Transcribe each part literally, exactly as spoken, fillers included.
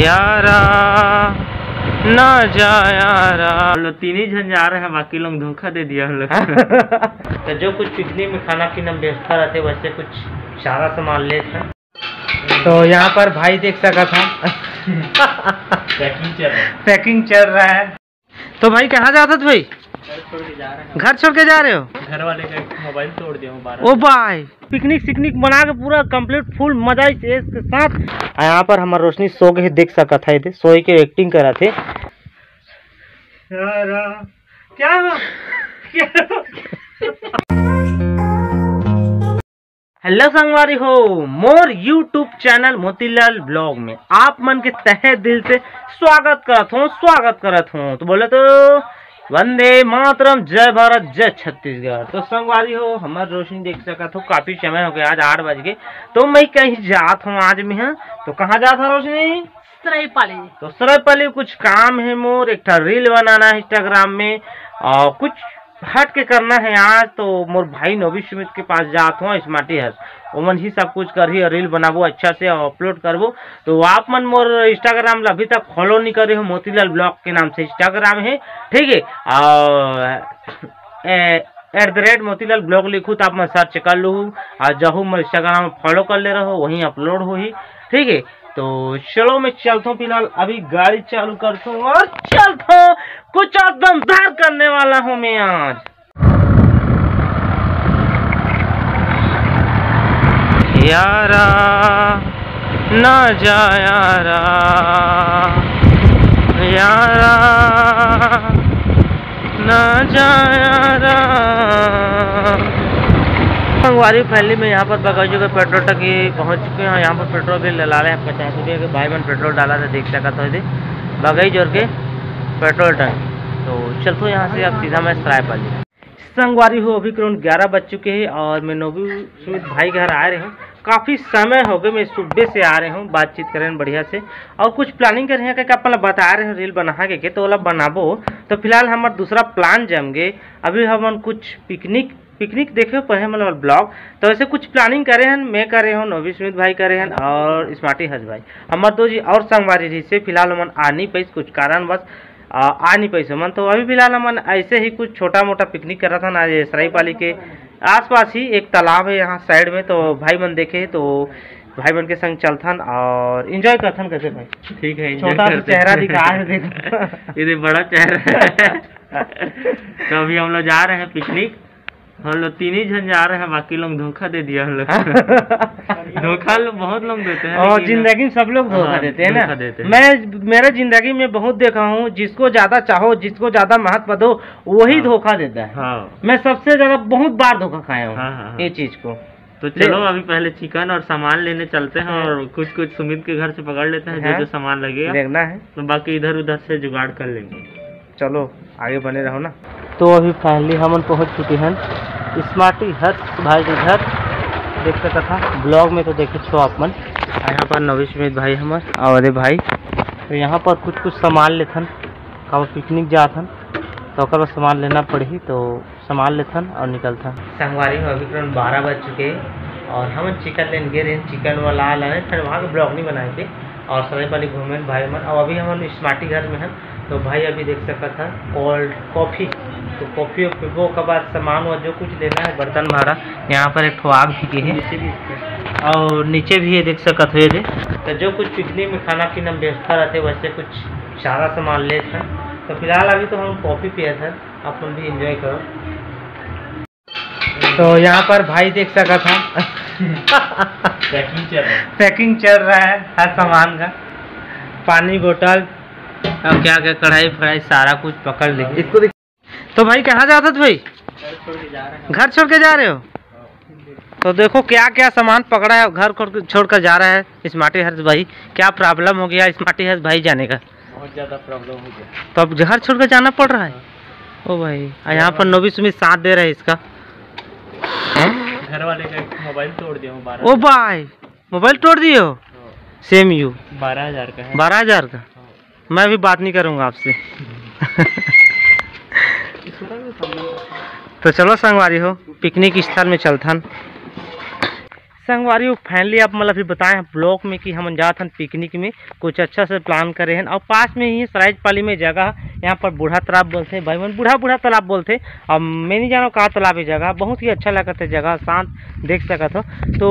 यारा, ना जा यारा। हम लोग तीन ही झन जा रहे हैं, बाकी लोग धोखा दे दिया हम लोग। तो जो कुछ पिकनिक में खाना पीना में व्यवस्था रहते, वैसे कुछ सारा सामान ले था। तो यहाँ पर भाई देख सका था, पैकिंग चल रहा है। पैकिंग चल रहा है। तो भाई, कहाँ जात हस भाई? घर छोड़ के जा रहे हैं। घर छोड़ के जा रहे हो? घर वाले का मोबाइल तोड़ दिया हूँ बारह। ओ भाई, पिकनिक सिकनिक बना के पूरा कंप्लीट फुल मजा इस, इसके साथ। और यहाँ पर हमार रोशनी सो गए, देख सकत है, इधर सोए के एक्टिंग करा थे। यार, क्या हुआ? क्या हुआ? हेलो संगवारी हो, मोर यूट्यूब चैनल मोतीलाल ब्लॉग में आप मन के तहे दिल से स्वागत करत हूँ, स्वागत करत हूँ। तो बोले तो वंदे मातरम, जय भारत, जय छत्तीसगढ़। तो संगवारी हो, हमार रोशनी देख सकत हो, काफी समय हो गया, आज आठ बज गए, तो मैं कहीं जात हूँ आज मैं। हाँ, तो कहाँ जात हूँ रोशनी? सरईपाली। तो सरईपाली कुछ काम है मोर, एक ठा रील बनाना है इंस्टाग्राम में, और कुछ हट के करना है आज। तो मोर भाई नवी सुमित के पास जात हूँ, स्मार्टी हस, ओमन ही सब कुछ करही और रील बनाबो अच्छा से और अपलोड करबो। तो आप मन मोर इंस्टाग्राम ला अभी तक फॉलो नहीं करे हो, मोतीलाल ब्लॉग के नाम से इंस्टाग्राम है, ठीक है। और at the rate Motilal blog लिखू तो आप मन सर्च कर लू, और जहू मोर इंस्टाग्राम फॉलो कर ले रहो, वहीं अपलोड होही, ठीक है। तो चलो मैं चलता हूँ, फिलहाल अभी गाड़ी चालू करता हूँ और चलता हूँ, कुछ और दमदार करने वाला हूँ मैं आज। यारा, ना जा यारा, यारा, ना जा यारा। संगवारी, फाइनली मैं यहाँ पर बगैजो के पेट्रोल टंकी पहुँच चुके हैं। यहाँ पर पेट्रोल भी डला रहे हैं पचास रुपये के। भाई मन पेट्रोल डाला था, देख सकत हो, बगैजो के पेट्रोल टंकी। तो चलते यहाँ से अब सीधा मैं सरायपाली। संगवारी हो, अभी करीबन ग्यारह बज चुके हैं और मैं नवी सुमित भाई घर आ रहे हूँ। काफ़ी समय हो गए, मैं सुबह से आ रहे हूँ, बातचीत करें बढ़िया से और कुछ प्लानिंग करे हैं, क्या अपन ला बता रहे हो रील बना के, के तो ओला बनाबो। तो फिलहाल हमार दूसरा प्लान जम गए। अभी हमन कुछ पिकनिक, पिकनिक देखे पढ़े मतलब ब्लॉग, तो ऐसे कुछ प्लानिंग करे हैं, मैं करे हूँ, नवी सुमित भाई करे हैं और स्मार्टी हस भाई, हमार दो जी और संगवारी रही से। फिलहाल हमन आ नहीं पाइस कुछ कारणवश, आ, आ नहीं पाइस हमन। तो अभी फिलहाल हमन ऐसे ही कुछ छोटा मोटा पिकनिक करत हन आज सराईपाली के आसपास ही एक तालाब है यहाँ साइड में, तो भाई मन देखे तो भाई मन के संग चलथन और एंजॉय करथन। कैसे भाई? ठीक है, एंजॉय छोटा सा करते चेहरा हैं। दिखा है, देखो। ये देख, बड़ा चेहरा है। तो अभी हम लोग जा रहे हैं पिकनिक, हम लोग तीन ही झन जा रहे हैं, बाकी लोग धोखा दे दिया हम लोग। धोखा लोग बहुत लोग देते हैं, और लेकिन जिंदगी में सब लोग धोखा हाँ, देते हैं ना। धोखा देते हैं। मैं, मेरा जिंदगी में बहुत देखा हूँ, जिसको ज्यादा चाहो, जिसको ज्यादा महत्व दो, वही हाँ। धोखा देता है। हाँ। मैं सबसे ज्यादा बहुत बार धोखा खाया हूँ हाँ, हाँ, हाँ। ये चीज को। तो चलो, ले- अभी पहले चिकन और सामान लेने चलते हैं हाँ। और कुछ कुछ सुमित के घर से पकड़ लेते हैं, जो हाँ। जो सामान लगेगा। देखना है। तो बाकी इधर उधर से जुगाड़ कर लेंगे। चलो, आगे बने रहो ना। तो अभी फाइनली हमन पहुंच चुके हैं स्मार्टी हर्ष भाई के घर। देख सकत हा ब्लॉग में, तो देखे छो आप मन। यहाँ पर नवी सुमित भाई हमर और अरे भाई, तो यहाँ पर कुछ कुछ सामान लेथन, काबर पिकनिक जाथन, तो ओकर बर सामान लेना पड़ही। तो सामान लेथन और निकलथन। संगवारी हो, अभी करीबन बारह बज चुके हैं और हमन चिकन लेन गे रहेन, चिकन वाला आए रहेन, फिर वहाँ के ब्लॉग नहीं बनाए थे और सरायपाली घूमेन भाई मन। और अभी हमन स्मार्टी घर में हन, तो भाई अभी देख सकत हन कोल्ड कॉफ़ी, तो कॉफ़ी पीबो, ओकर बाद सामान और जो कुछ लेना है, बर्तन भाड़ा, यहाँ पर एक ठो आग भी के है नीचे भी है। और नीचे भी ये देख सकत हो, ये दे, तो जो कुछ पिकनिक में खाना पीना में व्यवस्था रहते, वैसे कुछ सारा सामान लेथन। तो फिलहाल अभी तो हम कॉफ़ी पियत हन, आप मन भी एंजॉय करो। तो यहाँ पर भाई देख सकत हा, पैकिंग चल रहा है। पैकिंग चल रहा है हर सामान का, पानी बोतल, अब क्या क्या, कढ़ाई फढ़ाई सारा कुछ पकड़ ले। इसको देख। तो भाई, कहाँ जात हस भाई? घर छोड़ के जा रहे हैं। घर छोड़ के जा रहे हो? तो देखो क्या क्या सामान पकड़ा है, घर छोड़ के, छोड़ कर जा रहा है स्मार्टी हर्ष भाई। क्या प्रॉब्लम हो गया स्मार्टी हर्ष भाई जाने का? बहुत ज़्यादा प्रॉब्लम हो गया। तो अब घर छोड़ के जाना पड़ रहा है। हाँ। ओ भाई, आ यहाँ पर नवी सुमित साथ दे रहे हैं इसका। घर वाले का एक मोबाइल तोड़ दिया हूँ, बारह। ओ भाई, मोबाइल तोड़ दिए हो? हाँ। सेम यू। बारह हज़ार का है। बारह हज़ार का? हाँ। मैं भी बात नहीं करूँगा आपसे। तो चलो संगवारी हो, पिकनिक स्थल में चलथन। संगवारी हो, finally आप मन ला भी बताए हैं vlog में कि हमन जात हन picnic में, कुछ अच्छा से plan करे हन। और पास में ही सराइजपाली में जगह है, यहाँ पर बूढ़ा तालाब बोलथे भाई मन, बूढ़ा बूढ़ा तालाब बोलथे। अब मैं नहीं जानव का तालाब है, जगह बहुत ही अच्छा लगत है, जगह शांत, देख सकत हो। तो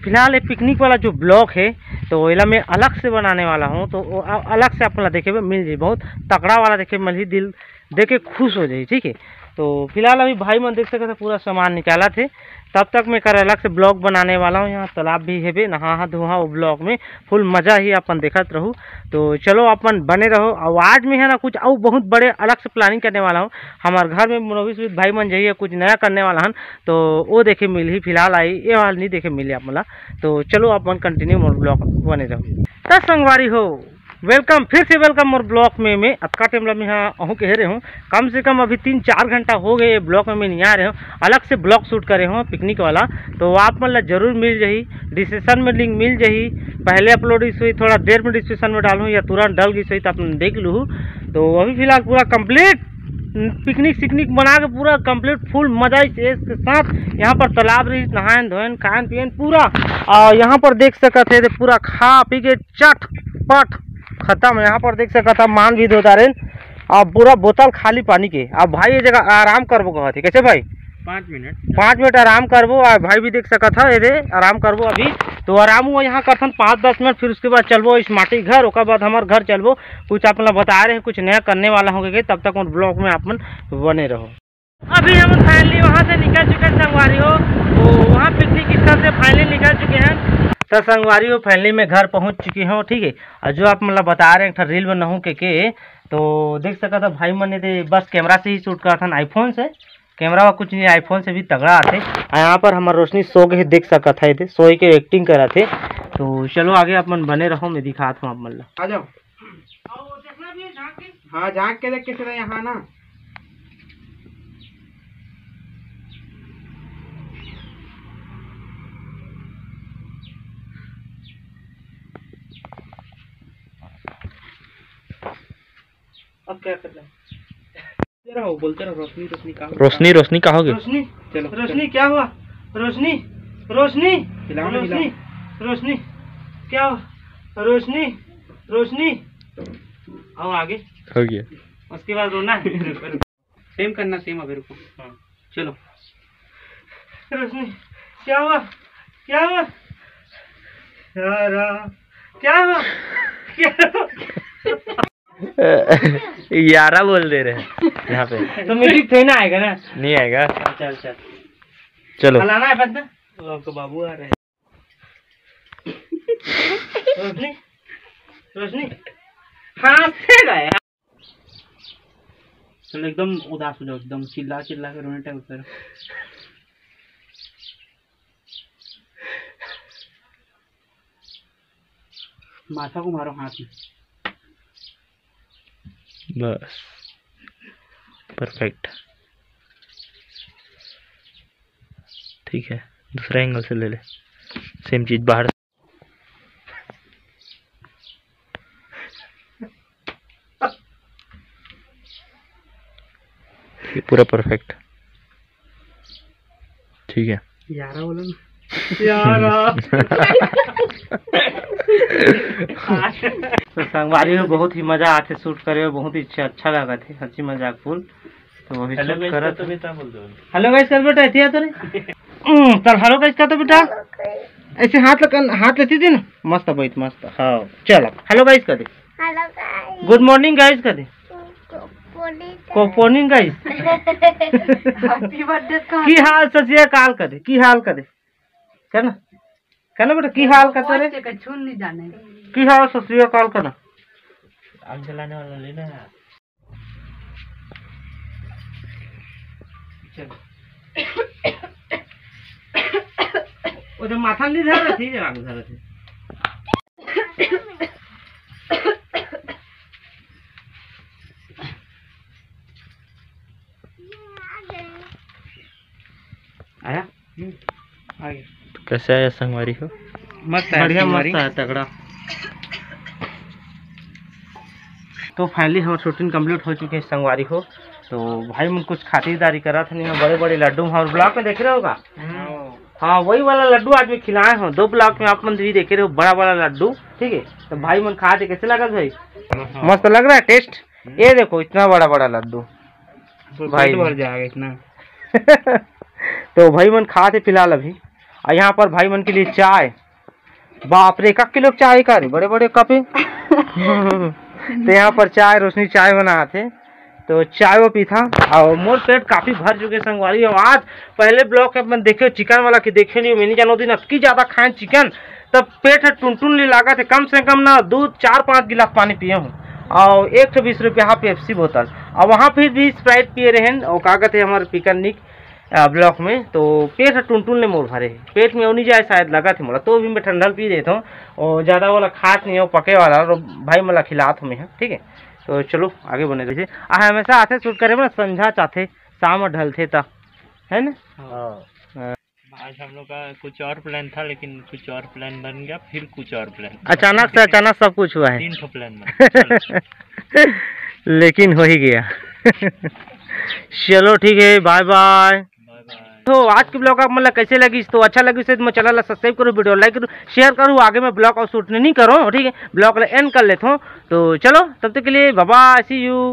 फिलहाल ये picnic वाला जो vlog है, तो एला मैं अलग से बनाने वाला हूँ, तो वो अ-, अलग से आप मन ला देखे बर मिल जाही, बहुत तगड़ा वाला देखे बर मिलही, दिल देख के खुश हो जाही, ठीक है। तो फिलहाल अभी भाई मन देख सकत हे पूरा सामान निकालत हे, तब तक मैं कर अलग से vlog बनाने वाला हूँ। यहाँ तालाब भी हेबे, नहाहा धोहा वो vlog में full मजा ही अपन देखत रहू। तो चलो अपन बने रहो। और आज मैं है ना कुछ और बहुत बड़े अलग से planning करने वाला हूँ। हमारे घर में मनोविश्वजीत भाई मन जाइए कुछ नया करने वाला हन, तो वो देखे मिलही। फिलहाल आई ये वाला नहीं देखे मिले आप मन ला। तो चलो अपन continue मोर vlog बने रहो। त संगवारी हो, welcome, फिर से welcome मोर vlog में। मैं अतका time ला मैं हा अहू कहे रहे हूँ, कम से कम अभी तीन चार घंटा हो गए ये vlog में मैं नहीं आ रहे हूँ, अलग से vlog shoot करे हूँ picnic वाला। तो आप मन ला जरूर मिल जाही, description में link मिल जाही। पहले upload इस हुई, थोड़ा देर में description में डालूँ या तुरंत डल गई सही, तो आप मन देख लूँ। तो अभी फिलहाल पूरा complete picnic सिकनिक बना के पूरा complete full मजा इस, इसके साथ यहाँ पर तालाब रही, नहायन धोयन, खायन पियन पूरा। और यहाँ पर देख सकत है, पूरा खा पी के चट पट खत्म। यहाँ पर देख सकत है, मान भी धो डारेन। अब पूरा बोतल खाली पानी के। अब भाई ये जगह आराम करबो कहत हे, कैसे भाई? पाँच मिनट। पाँच मिनट आराम करबो। और भाई भी देख सकत है, ये दे आराम करबो अभी। तो आराम हुआ यहाँ करथन पाँच दस मिनट, फिर उसके बाद चलबो इस माटी घर, ओकर बाद हमार घर चलबो। कुछ आप ला बता रहे हैं, कुछ नया करने वाला होंगे, तब तक उन vlog में आप मन बने रहो। अभी हम finally वहाँ से निकल चुके हैं संगवारी हो, तो वहाँ picnic स्थल से finally निकल चुके हैं। तो संगवारी हो, finally मैं घर पहुँच चुकी हूँ, ठीक है। और जो आप मतलब बता रहे हैं, एक ठो reel बनाहूँ के, के, तो देख सकत हो भाई मन ने दे बस camera से ही shoot करत हन, iPhone से। Camera वा कुछ नहीं, iPhone से भी तगड़ा आथे। और यहाँ पर हमार रोशनी सो गए, देख सकत है, दे सोए के acting करत है। तो चलो आगे आप मन बने रहो, मैं दिखात हूँ आप मन ला। आ जाओ। हाँ, झाँक के देख कैसे रहे यहाँ ना। अब क्या करना है? बोलते रहो, बोलते रहो, रोशनी, रोशनी कहाँ हो? रोशनी, रोशनी कहाँ हो गई? रोशनी, चलो, रोशनी, चलो। क्या हुआ? रोशनी, रोशनी, हिलाओ ना, रोशनी, हिलाओ। रोशनी, क्या हुआ? रोशनी, रोशनी, आओ आगे। हो गया। उसके बाद रोना है। Same करना, same अभी रुको। हाँ। चलो। रोशनी, क्या हुआ? क्या हुआ? यारा, क्या हुआ? क्या हुआ? यारा बोल दे रहे हैं यहाँ पे। तो music थोड़ी ना आएगा ना? नहीं आएगा। चल, चल। चलो। हलाना है बंद। वो आपका बाबू आ रहे हैं। रोशनी, रोशनी, हंसते रहे। चलो, एकदम उदास हो जाओ, एकदम चिल्ला चिल्ला के रोने type करो। माथा को मारो हाथ में। बस, perfect। ठीक है, दूसरा angle से ले ले, same चीज बाहर। ये पूरा perfect, ठीक है। यारा बोलो ना। यारा। तो संगवारी हो, बहुत ही मजा आथे shoot करे में, बहुत ही अच्छा, अच्छा लागत हे, हंसी मजाक full। तो अभी hello shoot guys करत का तो हे। बेटा बोल दो। Hello guys कर बेटा, एतिया तो रे। हम्म, चल hello guys का तो बेटा। ऐसे हाथ लगा, हाथ लेती थी ना, मस्त बैठ, मस्त। हाँ, चल hello guys कर दे। Hello guys। Good morning guys कर दे। Good morning। Good morning guys। Happy birthday का। की हाल सत श्री अकाल कर दे, की हाल कर दे। करना, करना बेटा, की हाल करते रे? बच्चे का छून नहीं जाने। की हाल सत श्री अकाल करना। आग जलाने वाला लेना है। चलो। वो तो माथा नहीं धर रही थी, आग धर रही थी। आया? हम्म, आ गया। तो कैसे आया संगवारी हो? मस्त है बढ़िया, संगवारी। मस्त है, तगड़ा। तो finally हमार shooting complete हो चुके हैं संगवारी हो। तो भाई मन कुछ खातिरदारी करा था नहीं, बड़े बड़े लड्डू हमारे vlog में देख रहे होगा। हम्म। हाँ, वही वाला लड्डू आज मैं खिलाए हूँ। दो ब्लॉग में आप मन भी देखे रहे हो, बड़ा बड़ा लड्डू, ठीक है। तो भाई मन खा थे, कैसे लगा भाई? मस्त लग रहा है टेस्ट। ये देखो, इतना बड़ा बड़ा लड्डू। तो भाई पेट भर जाएगा इतना। तो भाई मन खा थे फिलहाल अभी। और यहाँ पर भाई मन के लिए चाय, बाप रे, एक किलो चाय का रे, बड़े बड़े कप है। तो यहाँ पर चाय, रोशनी चाय बनात हे, तो चाय वो पीथा। और मोर पेट काफी भर चुके संगवारी। और आज पहले ब्लॉग में अपन देखे चिकन वाला के देखे लियो, मैं नहीं जानो दिन अतकी ज्यादा खाए चिकन, तब पेट है टुनटुन ले लागत है। कम से कम ना दो चार पाँच गिलास पानी पिए हूँ, और एक सौ बीस रुपया हा पेप्सी बोतल। और वहाँ फिर भी स्प्राइट पिए रहे, और का कहते हमारे पिकनिक ब्लॉक में, तो पेट ह टुनटुन ले मोर भरे हे। पेट में ओ नहीं जाए शायद, लगत हे मोला, तो भी मैं ठंडल पी देत हूँ। और ज्यादा वाला खात नहीं हो, पके वाला, और भाई मोला खिलात हूँ मैं ह, ठीक है। तो चलो आगे बने रहिए। आ हमेशा आथे शूट करे में संझा चाहते, शाम ढलथे त, है ना? हाँ। हाँ। आज हम लोग का कुछ और प्लान था, लेकिन कुछ और प्लान बन गया, फिर कुछ और प्लान। अचानक से अचानक सब कुछ हुआ है। तीन ठो प्लान बन। लेकिन हो ही गया। चलो ठीक है, बाय बाय। तो आज के ब्लॉग आप मन ला कैसे लगिस, तो अच्छा लगिस तो मोर चैनल ला सब्सक्राइब करो, वीडियो लाइक करो, शेयर करो। आगे मैं ब्लॉग और शूट नहीं करो, ठीक है, ब्लॉग ला एंड कर लेता हूँ। तो चलो, तब तक के लिए बाय बाय, सी यू।